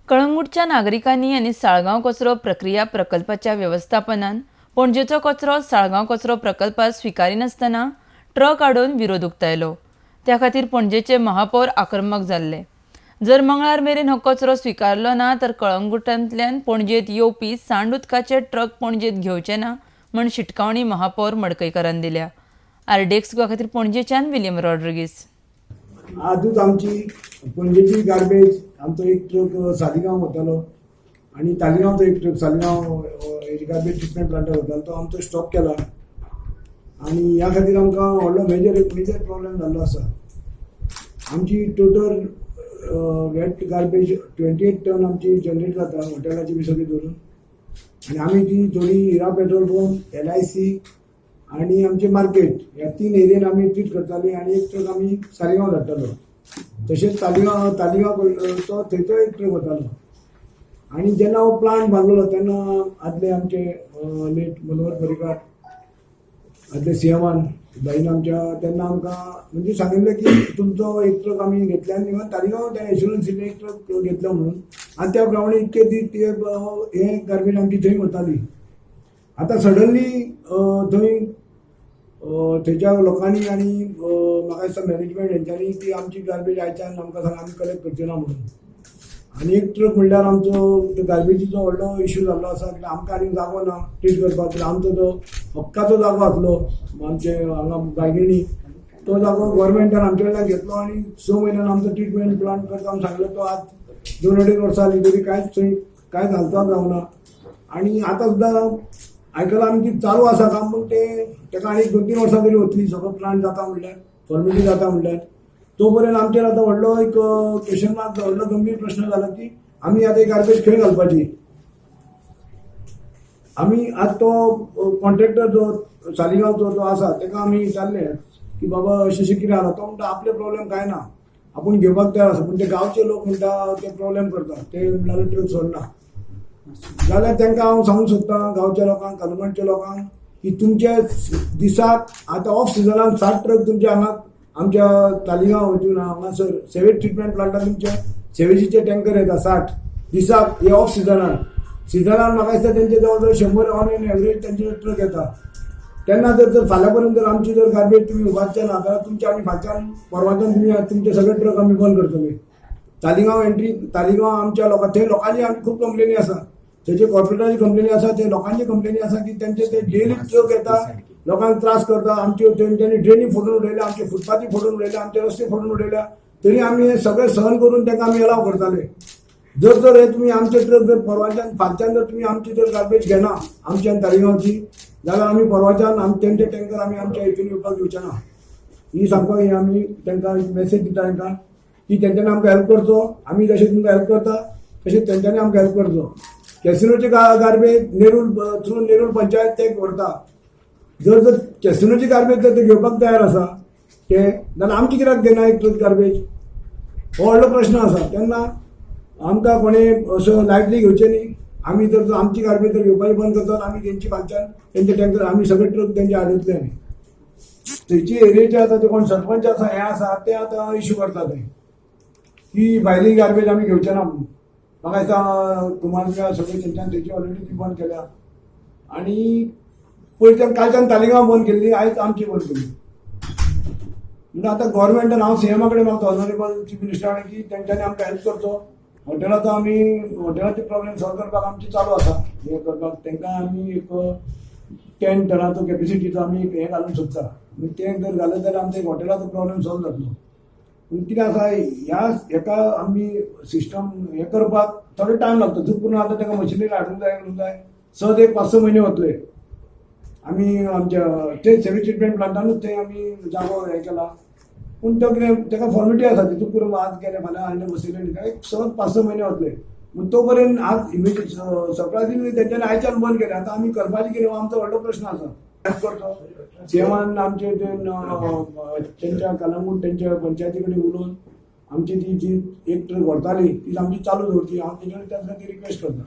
कळंगूटच्या नागरिकांनी आनी साळगांव कचरो प्रक्रिया प्रकल्पाच्या वेवस्थापनान पणजेचो कचरो साळगांव कचरो प्रकल्पात स्विकारिनासतना ट्रक हाडून विरोध उक्तायलो. त्या खातीर पणजेचे महापौर आक्रमक जाल्ले. जर मंगळार मेरेन हो कचरो स्विकारलो ना तर कळंगूटांतल्यान पणजेत येवपी सांड उदकाचे ट्रक पणजेत घेवचे ना म्हण शिटकावणी महापौर मडकयकारान दिल्या. आरडीएक्स गोवा खातीर पणजेच्यान विलियम रॉड्रिगीस. आजूच आमची पणजेची गार्बेज आमचो एक ट्रक सालिगांव वतालो आनी तालिगांवचो एक ट्रक सालिगांव गार्बेज ट्रिटमेंट प्लांटार वतालो, तो आमचो स्टॉप केला आनी ह्या खातीर आमकां व्हडलो मेजर एक मेजर प्रॉब्लेम जाल्लो आसा. आमची टोटल वेट गार्बेज 28 टन आमची जनरेट जाता हॉटेलाची बी सगळी धरून आनी आमी ती थोडी हिरा पेट्रोल पंप, एलआयसी आनी आमचे मार्केट ह्या तीन एरियेन आमी ट्रीट करताली आनी एक ट्रक आमी सालिगांव धाडटालो. तशेंच तालिगांव तो थंयचो एक ट्रक वतालो. आनी जेन्ना हो प्लांट बांदलेलो तेन्ना आदले आमचे लेट मनोहर पर्रीकार आदले सीएमान बाईन आमच्या तेन्ना आमकां म्हणजे सांगिल्लें की तुमचो एक ट्रक आमी घेतले आनी इवन तालिगांव तेणें एश्युरन्स दिलें एक ट्रक घेतलो म्हणून. आनी त्या प्रमाणे इतके दीस ते हे गार्बेज आमची थंय वताली. आतां सडनली थंय थंयच्या लोकांनी आनी म्हाका दिसता मॅनेजमेंट हेंच्यांनी ती आमची गार्बेज आयच्यान आमकां सांग आमी कलेक्ट करचे ना म्हणून. आनी एक ट्रक म्हणल्यार आमचो तो गार्बेजीचो व्हडलो इशू जाल्लो आसा की आमकां आनी जागो ना ट्रीट करपाक. कित्याक आमचो जो हक्काचो जागो आसलो आमचे हांगा बायगिणी, तो जागो गोवोरमेंटान आमचे कडल्यान घेतलो आनी 6 म्हयन्यान आमचो ट्रिटमेंट प्लांट करता म्हूण सांगलो. तो आज 2-2.5 वर्सां जालीं तरी कांयच थंय कांयच हालचाल जावना. आनी आतां सुद्दां आयकलां आमी की चालू आसा काम, पूण तें ताका आनी 2-3 वर्सां तरी वतली सगळो प्लांट जाता म्हणल्यार, फॉर्मेलिटी जाता म्हणल्यार. तो पर्यंत आमचेर आतां व्हडलो एक क्वेश्चन मार्क, व्हडलो गंभीर प्रश्न जाला की आमी आतां गार्बेज खंय घालपाची. आमी आज तो कॉन्ट्रॅक्टर जो सालिगांवचो जो आसा ताका आमी विचारलें की बाबा अशें अशें कितें जाला. तो म्हणटा आपले प्रॉब्लेम कांय ना, आपूण घेवपाक तयार आसा, पूण ते गांवचे लोक म्हणटा ते प्रॉब्लेम करता, ते म्हणल्यार ट्रक सोडना. जाल्यार तांकां हांव सांगूंक सोदतां गांवच्या लोकांक, कलंगूटच्या लोकांक की तुमच्या दिसाक आतां ऑफ सिजनान 60 ट्रक तुमच्या हांगा आमच्या तालिगांव वचून हांगासर सेवेज ट्रिटमेंट प्लांटार तुमचे सेवेजीचे टँकर येता 60 दिसाक, हे ऑफ सिजनान. सिजनान म्हाका दिसता तेंचे जवळ जवळ 100 ऑन एन एवरेज तेंचे ट्रक येता. तेन्ना जर जर फाल्यां पर्यंत जर आमची जर गार्बेज तुमी उबारचे ना जाल्यार तुमचे आमी फालच्यान परवाच्यान तुमी तुमचे सगळे ट्रक आमी बंद करतले. तालिगांव एंट्री, तालिगांव आमच्या लोकां थंय लोकांची आमची खूब कंप्लेनी आसा. थंयचे कॉर्पोरेटराची कंप्लेनी आसा, ते लोकांची कंप्लेनी आसा की तेंचे ते डेली ट्रक येता, लोकांक त्रास करता. आमच्यो तेंच्यांनी ड्रेनी फोडून उडयल्या, आमचे फुटपाथी फोडून उडयल्या, आमचे रस्ते फोडून उडयल्या, तरी आमी हे सगळें सहन करून तांकां आमी अलाव करताले. जर तर हे तुमी आमचे ट्रक जर परवाच्यान फालच्यान जर तुमी आमची जर गार्बेज घेना आमची आनी तालिगांवची, जाल्यार आमी परवाच्यान आम तेंचे टँकर आमी आमच्या हितून येवपाक दिवचे ना. ही सांगपाक ही आमी तांकां मेसेज दिता तांकां की तेंच्यांनी आमकां हेल्प करचो. आमी जशें तुमकां हेल्प करता तशें तेंच्यांनी आमकां हेल्प करचो. कॅसिनोची गार्बेज नेरूल थ्रू नेरूल पंचायत ते व्हरता. जर जर कॅसिनोची गार्बेज जर ते घेवपाक तयार आसा ते, जाल्यार आमची कित्याक घेना एक ट्रक गार्बेज? हो व्हडलो प्रश्न आसा. तेन्ना आमकां कोणें असो लायटली घेवचें न्ही. आमी जर आमची गार्बेज जर घेवपाची बंद करतात, आमी तेंची फालच्यान तेंचे टँकर आमी सगळे ट्रक तेंचे हाडयतले. आमी थंयची एरियेचे आतां ते कोण सरपंच आसा हें आसा ते आतां इशू करता ते की भायली गार्बेज आमी घेवचे ना म्हणून. म्हाका दिसता कुमारजुंव्या सगळे तेंच्यान थंयची ऑलरेडी ती बंद केल्या आनी पयरच्यान कालच्यान तालिगांव बंद केल्ली, आयज आमची बंद केली. म्हणून आतां गोवोरमेंटान हांव सीएमा कडेन मागता, ऑनरेबल चीफ मिनिस्टर, की तेंच्यांनी आमकां हेल्प करचो. हॉटेलाचो आमी हॉटेलाचे प्रॉब्लेम सॉल्व करपाक आमची चालू आसा. हें करपाक तांकां आमी एक 10 टनाचो कॅपेसिटीचो आमी एक हें घालूंक सोदता. तें जर घालत जाल्यार आमचो एक हॉटेलाचो प्रॉब्लेम सॉल्व जातलो. पूण कितें आसा, ह्या हेका आमी सिस्टम हें करपाक थोडो टायम लागता. पूर्ण आतां ताका मशिनरी हाडूंक जाय, घालूंक जाय, सहज एक 5-6 म्हयने वतले. आमी आमच्या ते सेवेज ट्रिटमेंट प्लांटानूच थंय आमी जागो हें केला, पूण तो कितें ताका फॉर्मेलिटी आसा. तितून पुरो आज केलें फाल्यां हाडलें बसयलें न्ही, एक सहज 5-6 म्हयने वतले. पूण तो पर्यंत आज इमिजिएट सरप्रायझिंगली तेंच्यांनी आयच्यान बंद केलें. आतां आमी करपाचें कितें हो आमचो व्हडलो प्रश्न आसा. करचो सीएमान आमचे ते तेंच्या कलंगूट तेंच्या पंचायती कडेन उलोवन आमची ती जी एक ट्रक व्हरताली ती आमची चालू दवरची. हांव तेंच्या कडेन त्या खातीर रिक्वेस्ट करता.